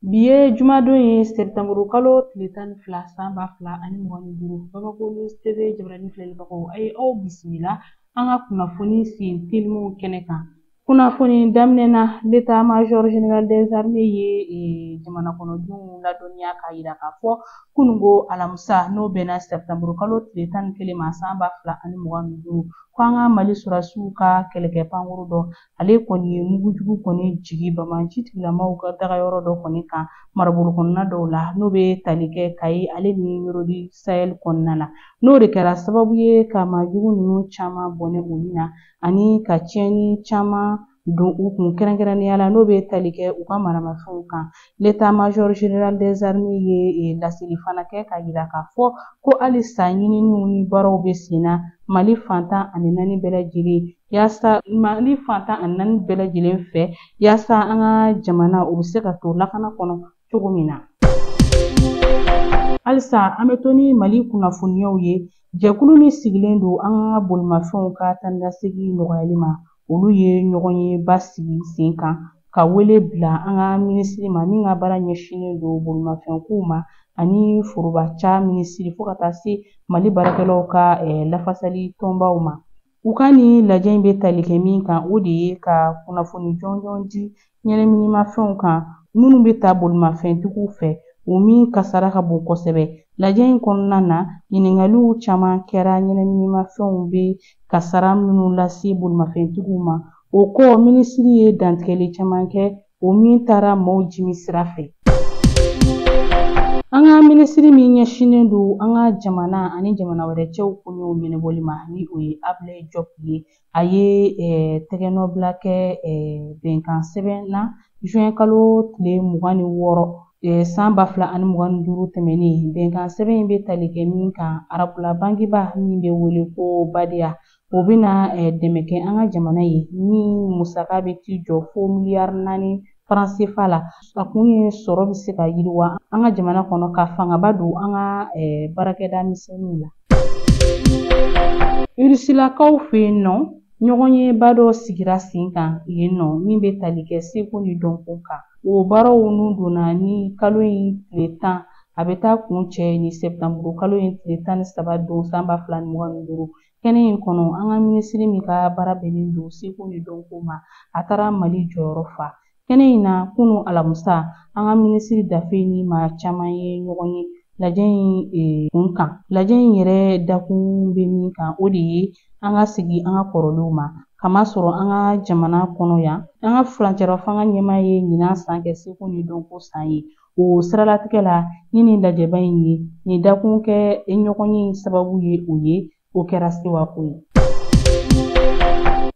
Bi ye jumadon ye sɛtanburu kalo tile 12 san 2025. Bamako News TV jabarani filɛlibagaw, a ye aw bisimila an ka kunnafoni sen telimanw kɛnɛ kan. Kunnafoni daminɛ na, l'état-major général des armées ye jamana kɔnɔdenw ladɔnniya k'a yira k'a fɔ kununko alamisa, n'o bɛnna sɛtanburu kalo tile 11 ma san 2025, ko an ka Mali sɔrɔdasiw ka kɛlɛkɛ pankuru dɔ, ale kɔni ye mugujugu kɔni jigi banbaanci tigilamaw ka dagayɔrɔ dɔ kɔni kan marabolo kɔnɔna dɔw la, n'o bɛ tali kɛ Kayi ale ni Ɲɔrɔ du Sahel kɔnɔna la. N'o de kɛra sababu ye ka maajugu ninnu caman bɔnɛ u ni na ani ka tiɲɛni caman don u kun, kɛrɛnkɛrɛnnenya la n'o bɛ tali kɛ u ka maramafɛnw kan. L'état-major général des armées ye laseli fana kɛ k'a yira k'a fɔ ko halisa ɲininiw ni baaraw bɛ sen na Mali fan 14 bɛɛ lajɛlen, yaasa Mali fan 14 bɛɛ lajɛlen fɛ, yaasa an ka jamana o bɛ se ka to lakana kɔnɔ cogo min na. Halisa an bɛ to ni Mali kunnafoniyaw ye. Jɛkulu min sigilen don an ka bolimafɛnw ka taa ni ka segin nɔgɔyali ma, olu ye ɲɔgɔnyeba sigi sen kan ka wele bila an ka minisiri ma min ka baara ɲɛsinnen don bolimafɛnkow ma, ani forobaca minisiri, fo ka taa se Mali baarakɛlaw ka lafasali tɔnbaw ma. U ka nin lajɛ in bɛ tali kɛ min kan, o de ye ka kunnafoni jɔnjɔn di ɲɛnaminimafɛnw kan minnu bɛ ta bolimafɛntigiw fɛ, o min kasara ka bon kosɛbɛ. Lajɛ in kɔnɔna na, ɲininkaliw caman kɛra ɲɛnaminimafɛnw bɛ kasara minnu lase bolimafɛntigiw ma. O kɔ, minisiri ye dantigɛli caman kɛ, o min taara maaw jimi sira fɛ. An ka minisiri min ɲɛsinnen don an ka jamana ani jamana wɛrɛ cɛw koɲɛw ɲɛnabɔli ma, ni o ye Ablaye Diop ye, a ye tɛgɛnɔbila kɛ bɛnkan sɛbɛn na juin kalo tile 26 san 2025 tɛmɛnen. Bɛnkan sɛbɛn in bɛ tali kɛ min kan, arabula bankiba min bɛ wele ko Badiya, o bɛna dɛmɛ kɛ an ka jamana ye min musaka bɛ t'i jɔ fo miliyari 4 faran sefa la. A kun ye sɔrɔ bɛ se ka yiriwa an ka jamana kɔnɔ, ka fangaba don an ka baarakɛda misɛnninw la. Irisilakaw fɛ yen nɔ, ɲɔgɔnyeba dɔ sigira sen kan yen nɔ min bɛ tali kɛ seko ni dɔnko kan. O baaraw nun donna ni kalo in tile 10, a bɛ taa kuncɛ ni sɛtanburu kalo in tile 13 don san 2025. Kɛnɛ in kɔnɔ, an ka minisiri min ka baara bɛnnen don seko ni dɔnko ma, a taara Mali jɔyɔrɔ fa kɛnɛ in na kunu alamisa. An ka minisiri Dafe ni maa caman ye ɲɔgɔn ye lajɛ in kun kan. Lajɛ in yɛrɛ dakun bɛ min kan, o de ye an ka segin an ka kɔrɔlenw ma, kamasɔrɔ an ka jamana kɔnɔ yan, an ka furancɛrɔ fanga ɲɛmaa ye ɲinan san kɛ seko ni dɔnko san ye. O siralatigɛ la, ni nin lajɛba in ye nin dakun kɛ ɲɔgɔn ye sababu ye, o ye o kɛra sewako ye.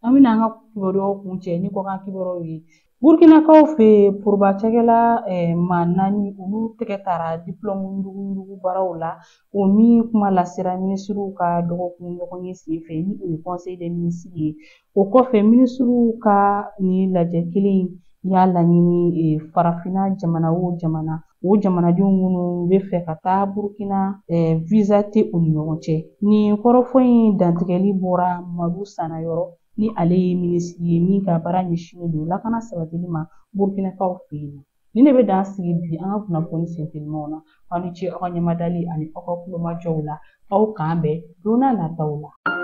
An bɛna an ka kibaruyaw kuncɛ ni kɔkan kibaruyaw ye. Burkinakaw fɛ yen, foroba cakɛla maa 4, olu tɛgɛ tara diplɔmu yuruguyurugu baaraw la, o min kuma lasera minisiriw ka dɔgɔkun ɲɔgɔn ye senfɛ, ni o ye conseil des ministres ye. O kɔfɛ, minisiriw ka nin lajɛ kelen in y'a laɲini farafinna jamana o jamana, o jamanadenw minnu bɛ fɛ ka taa Burukina, visa tɛ u ni ɲɔgɔn cɛ. Nin kɔrɔfɔ in dantigɛli bɔra Madu Sanayɔrɔ, ni ale ye minisiri ye min ka baara ɲɛsinnen don lakana sabatili ma Burukinakaw fɛ yen. Nin de bɛ dan sigi bi an ka kunnafoni sentelimanw na. Aw ni ce aw ka ɲɛmadali ani aw ka kulomajɔw la. Aw k'an bɛn don n'a nataw la.